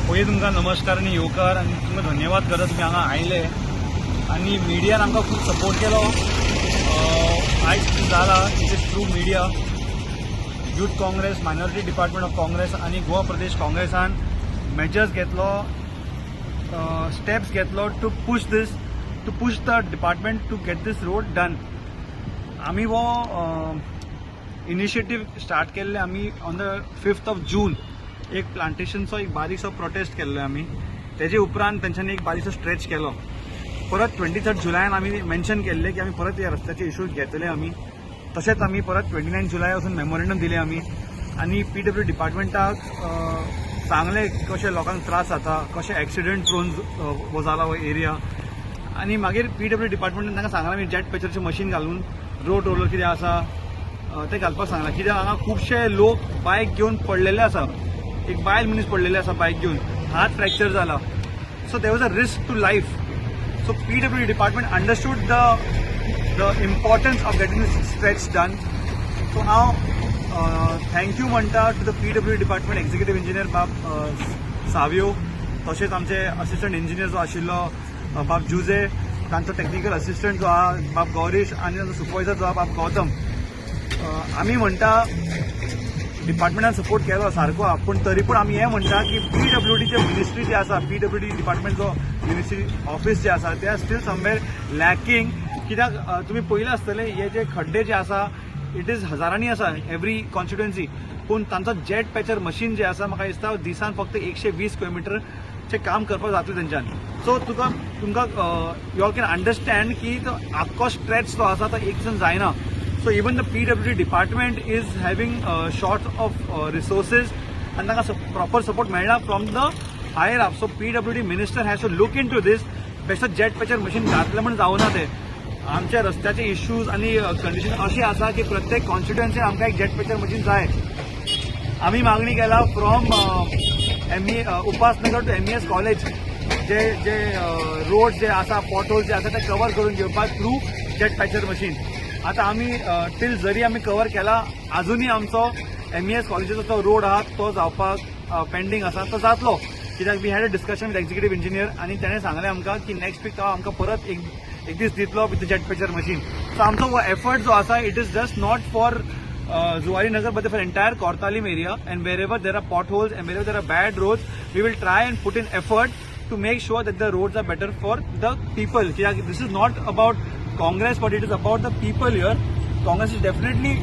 पयलीं तुमकां नमस्कार आनी येवकार आनी तुमकां धन्यवाद करता, तुमी हांगा आयले आनी मिडियान आमकां खूब सपोर्ट केलो. आयज कितें जाला, it is through media. Youth Congress, Minority Department of Congress आनी गोवा प्रदेश काँग्रेसान मेजर्स घेतलो, स्टेप्स घेतलो to push the department to get this road done. आमी हो इनिशिएटीव स्टार्ट केल्ले आमी on the 5th of June. एक प्लांटेशनचो एक बारीकसो प्रोटेस्ट केल्लो आमी. तेजे उपरांत तेंच्यांनी एक बारीकसो स्ट्रेच केलो. परत 23 जुलयान आमी मेन्शन केल्ले की आमी परत ह्या रस्त्याचे इश्यूज घेतले आमी. तशेंच आमी परत 29 जुलय वचून मेमोरेंडम दिले आमी आनी पीडब्ल्यू डिपार्टमेंटाक सांगलें कशें लोकांक त्रास जाता, कशें एक्सिडंट प्रोन हो जाला हो एरिया. आनी मागीर पीडब्ल्यू डिपार्टमेंटान तांकां सांगलां, आमी जेट पॅचरचें मशीन घालून रोड रोलर कितें आसा तें घालपाक सांगलां, कित्याक हांगा खुबशे लोक बायक घेवन पडलेले आसा. एक बायल मनीस पडलेले आसा बायक घेवन, हात फ्रॅक्चर जाला. So there was a risk to life. So PWD department understood the importance of getting this stretch done. So हांव thank you म्हणटा to the PWD department, executive engineer बाब सावियो, तशेंच आमचे असिस्टंट इंजिनियर जो आशिल्लो बाब जुजे, तांचो टेक्निकल असिस्टंट जो आहा बाब गौरीश आनी तांचो सुपरवायझर जो आहा बाब गौतम. आमी म्हणटा डिपार्टमेंटान सपोर्ट केलो सारको आहा, पूण तरी पूण आमी हें म्हणटा की पीडब्ल्यूडीचे मिनिस्ट्री जी आसा, पीडब्ल्यूडी डिपार्टमेंट जो मिनिस्ट्री ऑफिस जे आसा, ते स्टील समवेर लॅकिंग, कित्याक तुमी पळयलें आसतलें, हे जे खड्डे जे आसा, it is हजारांनी आसा एवरी कॉन्स्टिट्युएन्सी, पूण तांचो जेट पॅचर मशीन जे आसा, म्हाका दिसता दिसान फक्त 120 किलोमिटरचें काम करपाक जातलें तेंच्यान. सो तुमकां you all can understand की तो आख्खो स्ट्रेच जो आसा तो एक दिसान जायना. So even the PWD department is having short of resources आनी तांकां प्रॉपर सपोर्ट मेळना from the higher up. So PWD minister has to look into this. बेश्टो जेट पॅचर मशीन घातलें म्हण जावना तें. आमच्या रस्त्याचे इश्यूज आनी कंडिशन अशी आसा की प्रत्येक कॉन्स्टिट्युएन्सीन आमकां एक जेट पॅचर मशीन जाय. आमी मागणी केला, from M E Upasnagar to MES College J J road जे आसा, पॉटहोल जे आसा, ते कवर करून घेवपाक थ्रू जेट पॅचर मशीन. आतां आमी टील जरी आमी कवर केला, अजुनूय आमचो एमईएस कॉलेजीचो जो रोड आहा तो जावपाक पेंडींग आसा. तो जातलो, कित्याक we had a discussion with executive engineer आनी तेणें सांगलें आमकां की नेक्स्ट वीक तो आमकां परत एक एक दीस दितलो with jet patcher machine. So आमचो हो एफर्ट जो आसा, it is just not for Zuari Nagar but for entire Cortalim area, and wherever there are potholes and wherever there are bad roads, we will try and put in effort to make sure that the roads are better for the people. कित्याक this is not about Congress, but it is about the people here. Congress is definitely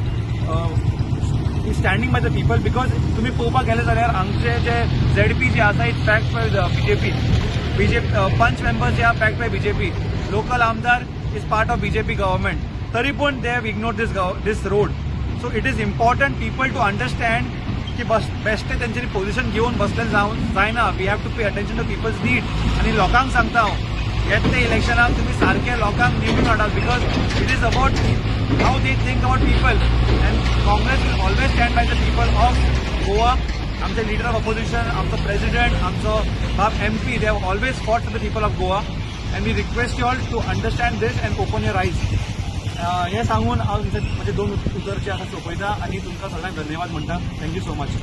standing by the people, because तुम्ही पळोवपाक गेले जाल्यार हांगचे जे ZP जे आसा, it's backed by the BJP. BJP punch members जे आहा, backed by BJP. Local आमदार is part of BJP government, तरी पूण they have ignored this road. So it is important people to understand की बस बेश्टे तेंच्यांनी पोझिशन घेवन बसले जावन जायना. We have to pay attention to people's need. आनी लोकांक सांगता हांव, येतले इलेक्शनाक तुमी सारके लोकांक निवडून हाडात, because it is about how they think about people, and Congress will always stand by the people of Goa. आमचे लिडर ऑफ ऑपोजिशन, आमचो प्रेसिडेंट, आमचो बाब MP, they have always fought for the people of Goa, and we request you all to understand this and open your eyes. हें सांगून हांव तुमचे म्हजे दोन उतर जे आसा सोंपयता आनी तुमकां सगळ्यांक धन्यवाद म्हणटा. Thank you so much.